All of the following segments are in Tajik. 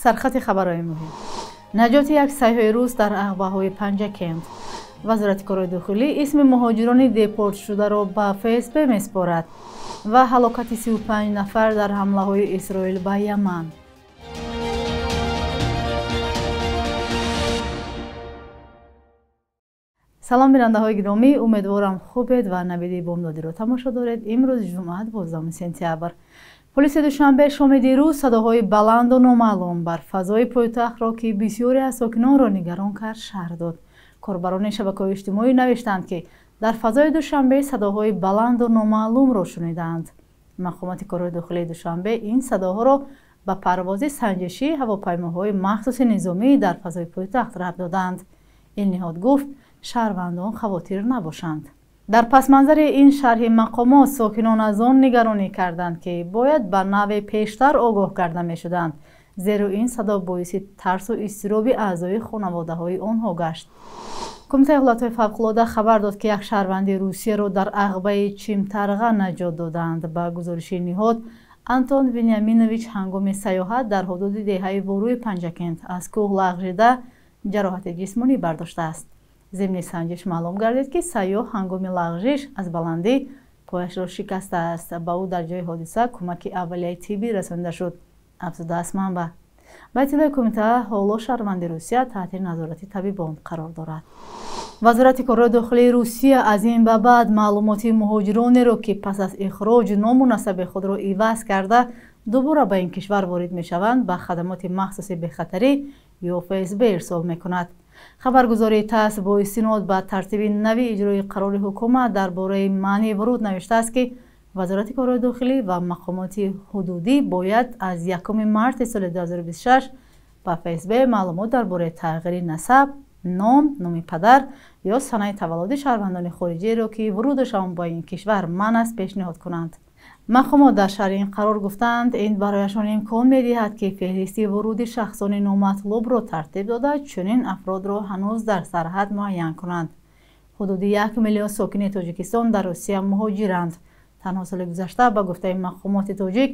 Сархати хабарҳои муҳим. Наҷоти як сайёҳи рус дар ағбаҳои Панҷакент. Вазорати корҳои дохилӣ исми муҳоҷирони депортшударо ба ФСБ месупорад ва ҳалокати 35 нафар дар ҳамлаҳои Исроил ба Яман. Салом бинандаҳои гиромӣ, умедворам хубед ва навиди бомдодиро тамошо доред. Имрӯз ҷумъа, 12 сентябр. Полиси Душанбе шоми дирӯз садоҳои баланду номаълум бар фазои пойтахтро, ки бисёре аз сокинонро нигарон кард, шарҳ дод. Корбарони шабакаҳои иҷтимоӣ навиштанд, ки дар фазои Душанбе садоҳои баланду номаълумро шунидаанд. Мақомоти корҳои дохилии Душанбе ин садоҳоро ба парвози санҷишии ҳавопаймоҳои махсуси низомӣ дар фазои пойтахт рабт доданд. Ин ниҳод гуфт, шаҳрвандон хавотир набошанд. Дар пасманзари ин шарҳи мақомот сокинон аз он нигаронӣ карданд, ки бояд ба навъе пештар огоҳ карда мешуданд, зеро ин садо боиси тарсу изтироби аъзои хонаводаҳои онҳо гашт. Кумитаи ҳолатҳои фавқулода хабар дод, ки як шаҳрванди Русияро дар ағбаи Чимтарға наҷот доданд. Ба гузориши ниҳод, Антон Вениаминович ҳангоми сайёҳат дар ҳудуди деҳаи Ворӯи Панҷакент аз кӯҳ лағжида ҷароҳати ҷисмонӣ бардоштааст. Зимни санҷиш маълум гардид, ки сайёҳ ҳангоми лағжиш аз баландӣ пояшро шикастааст. Ба ӯ дар ҷои ҳодиса кӯмаки аввалияи тиббӣ расонида шуд, афзудааст манбаъ. Ба иттилои кумита, ҳоло шаҳрванди Русия таҳти назорати табибон қарор дорад. Вазорати корҳои дохилии Русия аз ин ба баъд маълумоти муҳоҷиронеро, ки пас аз ихроҷ ному насаби худро иваз карда дубора ба ин кишвар ворид мешаванд, ба хадамоти махсуси бехатарӣ ё ФСБ ирсол мекунад. Хабаргузории ТАСС бо истинод ба тартиби нави иҷрои қарори ҳукумат дар бораи манъи вуруд навиштааст, ки Вазорати корҳои дохилӣ ва мақомоти ҳудудӣ бояд аз 1 марти соли 2026 ба ФСБ маълумот дар бораи тағйири насаб, ном, номи падар ё санаи таваллуди шаҳрвандони хориҷиеро, ки вурудашон ба ин кишвар манъ аст, пешниҳод кунанд. Мақомот дар шарҳи ин қарор гуфтанд, ин барояшон имкон медиҳад, ки феҳристи вуруди шахсони номатлубро тартиб дода, чунин афродро ҳанӯз дар сарҳад муайян кунанд. Ҳудуди 1 миллион сокини Тоҷикистон дар Русия муҳоҷиранд. Танҳо соли гузашта, ба гуфтаи мақомоти тоҷик,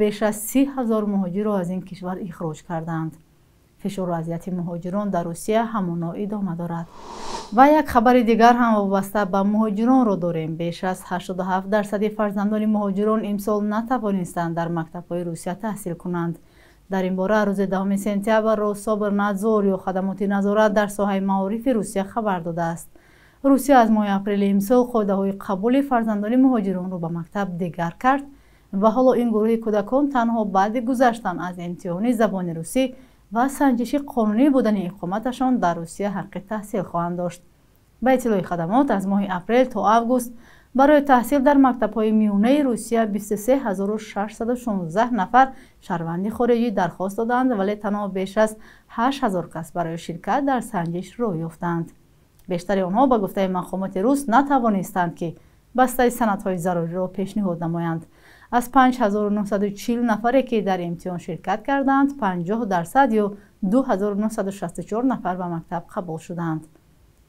беш аз 30 ҳазор муҳоҷирро аз ин кишвар ихроҷ карданд. Фишору азияти муҳоҷирон дар Русия ҳамоно идома дорад. Ва як хабари дигар ҳам вобаста ба муҳоҷиронро дорем. Беш аз 87% фарзандони муҳоҷирон имсол натавонистанд дар мактабҳои Русия таҳсил кунанд. Дар ин бора рӯзи 10 сентябр Рособрнадзор ё хадамоти назорат дар соҳаи маорифи Русия хабар додааст. Русия аз моҳи апрели имсол қоидаҳои қабули фарзандони муҳоҷиронро ба мактаб дигар кард ва ҳоло ин гурӯҳи кӯдакон танҳо баъди гузаштан аз имтиҳони забони русӣ ва санҷиши қонунӣ будани иқоматашон дар Русия ҳаққи таҳсил хоҳанд дошт. Ба иттилои хадамот, аз моҳи апрел то август барои таҳсил дар мактабҳои миёнаи Русия 23616 нафар шаҳрванди хориҷӣ дархост доданд, вале танҳо беш аз 8000 кас барои ширкат дар санҷиш роҳ ёфтанд. Бештари онҳо, ба гуфтаи мақомоти рус, натавонистанд, ки бастаи санадҳои заруриро пешниҳод намоянд. Аз 5940 нафаре, ки дар имтиҳон ширкат карданд, 50% ё 2964 нафар ба мактаб қабул шуданд.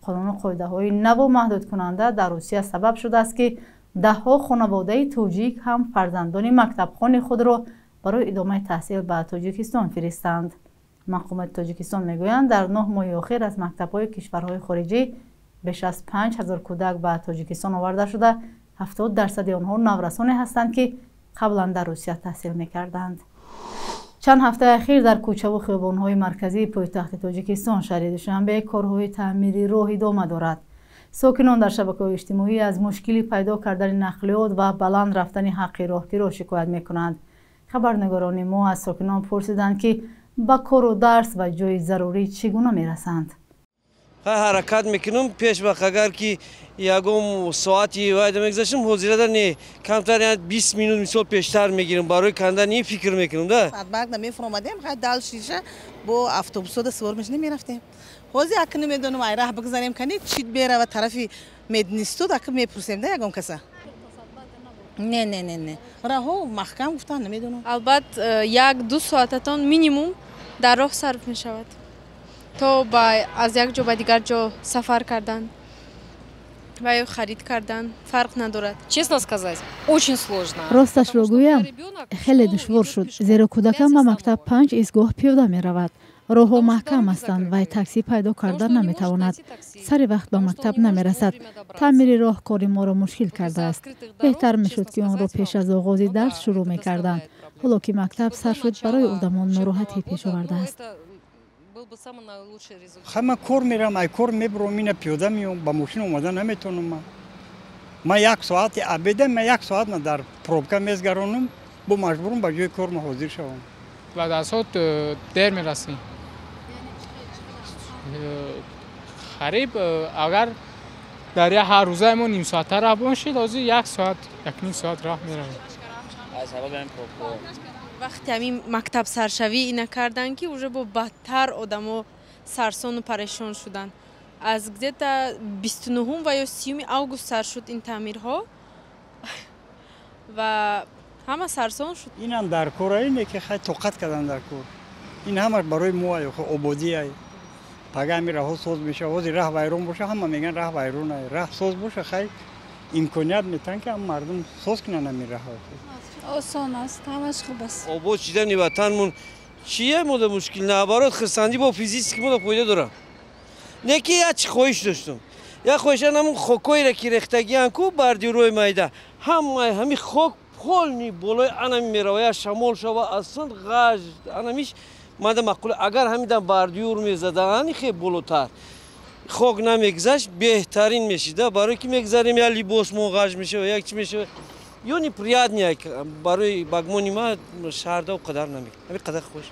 Қонуну қоидаҳои наву маҳдудкунанда дар Русия сабаб шудааст, ки даҳҳо хонаводаи тоҷик ҳам фарзандони мактабхони худро барои идомаи таҳсил ба Тоҷикистон фиристанд. Мақомоти Тоҷикистон мегӯянд, дар 9 моҳи охир аз мактабҳои кишварҳои хориҷӣ беш аз 5000 кӯдак ба Тоҷикистон оварда шуда, 70% онҳо наврасоне ҳастанд, ки қаблан дар Русия таҳсил мекарданд. Чанд ҳафтаи ахир дар кӯчаву хиёбонҳои марказии пойтахти Тоҷикистон, шаҳри Душанбе, корҳои таъмири роҳ идома дорад. Сокинон дар шабакаҳои иҷтимоӣ аз мушкили пайдо кардани нақлиёт ва баланд рафтани ҳаққи роҳкиро шикоят мекунанд. Хабарнигорони мо аз сокинон пурсиданд, ки ба кору дарс ва ҷои зарурӣ чӣ гуна мерасанд. Ҳаракат мекунам пеш вақт, агар ки ягон соати вайда мегузаштам, ҳозирада не, камтар 20 минут мисол пештар мегирам. Барои кандани ин фикр мекунам да. Садбарг мефуромадем, хай дал шиша бо автобусода сувор мешудем, мерафтем. Ҳозир ака намедонам, ай раҳ бигзарем кани чӣ мерава тарафи мединститут, ака мепурсем да ягон каса. Не, не, не, не. Раҳо маҳкам гуфтан, намедонам. Албат, 1-2 соататон минимум дар роҳ сарф мешавад то аз як ҷо ба дигар ҷо сафар кардан. Ва ё харид кардан фарқ надорад. Честно сказать, очень сложно. Росташро гӯям, хеле душвор шуд, зеро кӯдакам ба мактаб 5 истгоҳ пиёда меравад. Роҳҳо маҳкам ҳастанд, вай таксӣ пайдо карда наметавонад. Сари вақт ба мактаб намерасад. Таъмири роҳ кори моро мушкил кардааст. Беҳтар мешуд, ки онро пеш аз оғози дарс шурӯъ мекарданд. Ҳоло ки мактаб сар шуд, барои одамон нороҳатӣ пеш овардааст. Хай, ман кор мерам, ай кор мебурам, ина пиёда меом, ба мошин омада наметавонам. Ман як соати обеда, ман як соат дар пробка мезгаронам, бо маҷбурам ба ҷои кор ҳозир шавам. Ба дарсҳо дер мерасем. Қариб агар дар як ҳар рӯзаи мо ним соата раҳ бошед, ҳозир як соат, як ним соат раҳ меравем. Вақте ҳамин мактаб саршавӣ ина карданд, ки уже бо бадтар одамо сарсону парешон шуданд. Аз где-то 29 ва ё 30 август сар шуд ин таъмирҳо ва ҳама сарсон шуд. Инам дар кор ине ки хай тоқат кардан дар кор. Ин ҳамаш барои мо ай, ободӣ ай. Пага ҳамин раҳҳо соз мешавад. Ҳозир раҳ вайрон боша, ҳама мегӯянд раҳ вайрон ай. Раҳ соз боша, хай имконият метаҳанд, ки ҳама мардум соз кунанд ҳамин раҳҳо. Осон аст, ҳамаш хуб аст. Обод шидани ватанмон чие мода мушкил, наоборот, хурсандӣ бо физически мода фоида дорам. Не ки як чи хоҳиш доштум. Як хоҳишам ҳамун хокҳоеро ки рехтагиан ку бар дюрои майда, ҳамаи ҳамин хок полни болои анами мерава, як шамол шава, аслан ғаж анамиш мада маъқул. Агар ҳамидан бардюр мезадаанд, хе болотар хок намегзашт, беҳтарин мешида. Барои ки мегзарем, як либос мо ғаж мешава, як чи мешава. Ё неприятный барои багмони ма шаҳрда қадар намекунад. Ҳамин қадар хуш.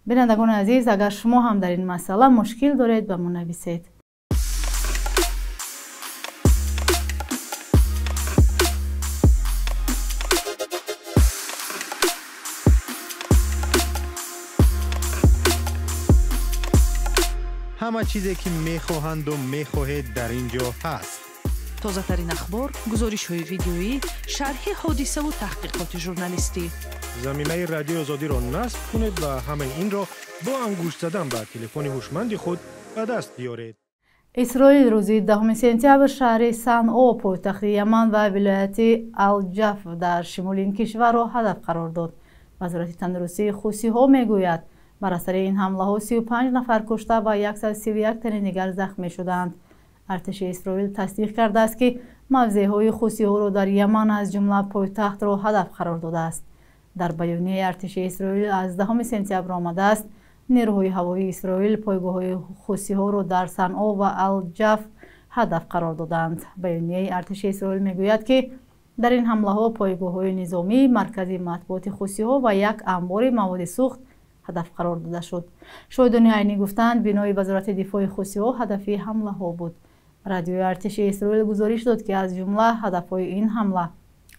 Бинандагони азиз, агар шумо ҳам дар ин масъала мушкил доред, ба мо нависед. Ҳама чизе ки мехоҳанду мехоҳед дар ин ҷо ҳаст. Тозатарин ахбор, гузоришҳои видеоӣ, шарҳи ҳодисаву таҳқиқоти журналистӣ. Заминаи Радиои Озодиро насб кунед ва ҳамаи инро бо ангушт задан ба телефони ҳушманди худ ба даст биёред. Исроил рӯзи 10 сентябр шаҳри Санъо, пойтахти Яман ва вилояти Алҷаф дар шимоли ин кишварро ҳадаф қарор дод. Вазорати тандурустии хусиҳо мегӯяд, бар асари ин ҳамлаҳо 35 нафар кушта ва 131 тани дигар захмӣ шуданд. Артиши Исроил тасдиқ кардааст, ки мавзеъҳои хусиҳоро дар Яман аз ҷумла пойтахтро ҳадаф қарор додааст. Дар баёнияи артиши Исроил аз 10 сентябр омадааст, нерӯҳои ҳавоии Исроил пойгоҳҳои хусиҳоро дар Санъо ва Алҷаф ҳадаф қарор доданд. Баёнияи артиши Исроил мегӯяд, ки дар ин ҳамлаҳо пойгоҳҳои низомӣ, маркази матбуоти хусиҳо ва як амбори маводи сӯхт ҳадаф қарор дода шуд. Шоҳидони айнӣ гуфтанд, бинои вазорати дифои хусиҳо ҳадафи ҳамлаҳо буд. Радиои артиши Исроил гузориш дод, ки аз ҷумла ҳадафҳои ин ҳамла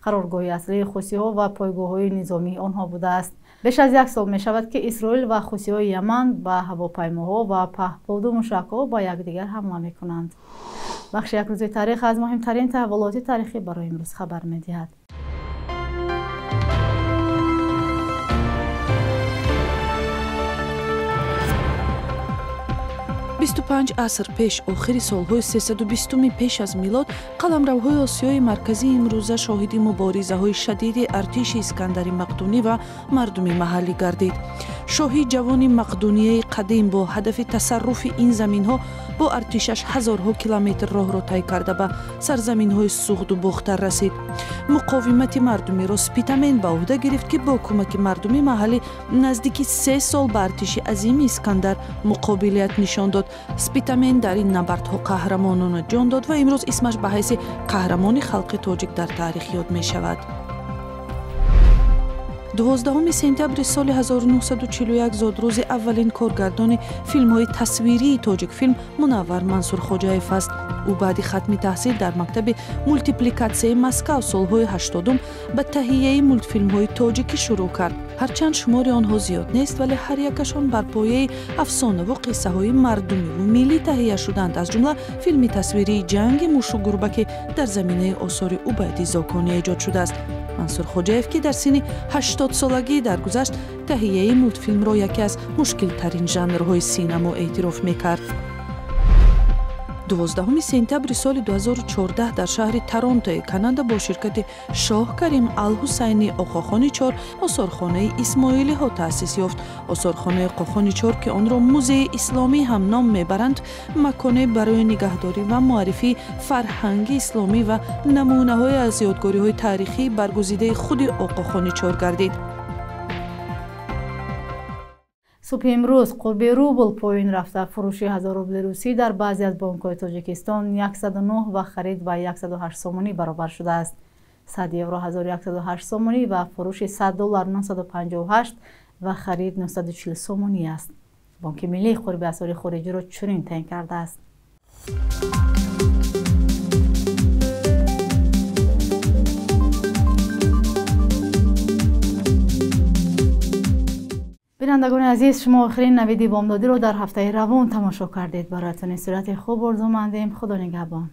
қароргоҳи аслии хусиҳо ва пойгоҳҳои низомии онҳо будааст. Беш аз як сол мешавад, ки Исроил ва хусиҳои Яман ба ҳавопаймоҳо ва паҳподу мушакҳо ба якдигар ҳамла мекунанд. Бахши як рӯзи таърих аз муҳимтарин таҳаввулоти таърихӣ барои имрӯз хабар медиҳад. 25 аср пеш, охири солҳои 320 пеш аз милод, қаламравҳои Осиёи Марказӣ имрӯза шоҳиди муборизаҳои шадиди артиши Искандари Мақдунӣ ва мардуми маҳаллӣ гардид. Шоҳи ҷавони Мақдунияи қадим бо ҳадафи тасарруфи ин заминҳо бо артишаш ҳазорҳо километр роҳро тай карда ба сарзаминҳои Суғду Бохтар расид. Муқовимати мардумиро Спитамен ба ӯҳда гирифт, ки бо кӯмаки мардуми маҳаллӣ наздики 3 сол ба артиши азими Искандар муқобилият нишон дод. Спитамен дар ин набардҳо қаҳрамонона ҷон дод ва имрӯз исмаш ба ҳайси қаҳрамони халқи тоҷик дар таърих ёд мешавад. 12 сентябри соли 1941 зодрӯзи аввалин коргардони филмҳои тасвирии тоҷикфилм Мунаввар Мансурхоҷаев аст. Ӯ баъди хатми таҳсил дар мактаби мултипликатсияи Москав солҳои 80 ба таҳияи мултфилмҳои тоҷикӣ шурӯъ кард. Ҳарчанд шумори онҳо зиёд нест, вале ҳар якашон бар пояи афсонаву қиссаҳои мардумиву миллӣ таҳия шуданд, аз ҷумла филми тасвирии ҷанги мушу гурба, ки дар заминаи осори Убайди Зоконӣ эҷод шудааст. Мансур Хоҷаев, ки дар синни 80-солагӣ даргузашт, таҳияи мултфилмро яке аз мушкилтарин жанрҳои синамо эътироф мекард. 12 сентябри соли 2014 дар шаҳри Торонтои Канада бо ширкати Шоҳ Карим Алҳусайни Оқохони Чор осорхонаи Исмоилиҳо таъсис ёфт. Осорхонаи Оқохони Чор, ки онро Музеи исломӣ ҳам ном мебаранд, маконе барои нигаҳдорӣ ва муаррифии фарҳанги исломӣ ва намунаҳое аз ёдгориҳои таърихии баргузидаи худи Оқохони Чор гардид. Субҳи имрӯз қурби рубл поён рафта, фурӯши 1000 рубли русӣ дар баъзе аз бонкҳои Тоҷикистон 109 ва харид ба 108 сомонӣ баробар шудааст. 100 евро 1108 сомонӣ ва фурӯши 100 доллар 958 ва харид 940 сомонӣ аст. Бонки Миллӣ қурби асъори хориҷиро чунин таъин кардааст. Бинандагони азиз, шумо охирин навиди бомдодиро дар ҳафтаи равон тамошо кардед. Бароятон истироҳати хуб орзумандем. Худо нигаҳбон.